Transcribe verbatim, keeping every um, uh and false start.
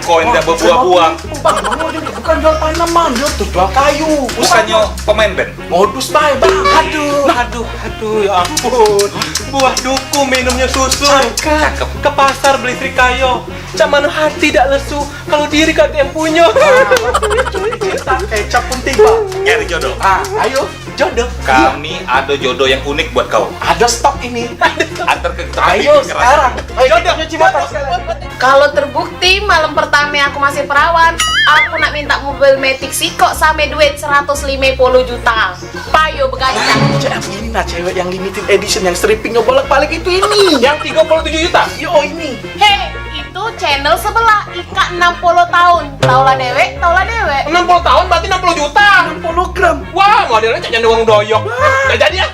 Kau yang tidak berbuah-buah. Bang, Bang Ojek bukan jual tanaman, dia tuh jual kayu. Bukannya pemain band. Modus bae, Bang. Aduh, aduh, aduh, ya ampun. Buah duku minumnya susu. Cakep. Ke pasar beli srikaya. Cak mano hati dak lesu kalau diri kate yang punyo. Cinta kecap pun tiba. Nyari jodoh. Ah, ayo. Jodoh. Kami ada jodoh yang unik buat kau. Ada stok ini. Antar ke tempat. Ayo sekarang. Ayo, jodoh. Kita cuci motor sekalian. Kalau terbukti malam pertama aku masih perawan, aku nak minta mobil metik sikok same duit seratus lima puluh juta. Payo begadang. Cek ini nah cewek yang limited edition yang strippingnya bolak-balik itu ini. Yang tiga puluh tujuh juta? Yo ini. He, itu channel sebelah, Ika enam puluh tahun. Taulah dewek, taulah dewek. Enam puluh tahun berarti enam puluh juta. Enam puluh gram. Wah, modelnya cak janda wong doyok. Dah jadi ya.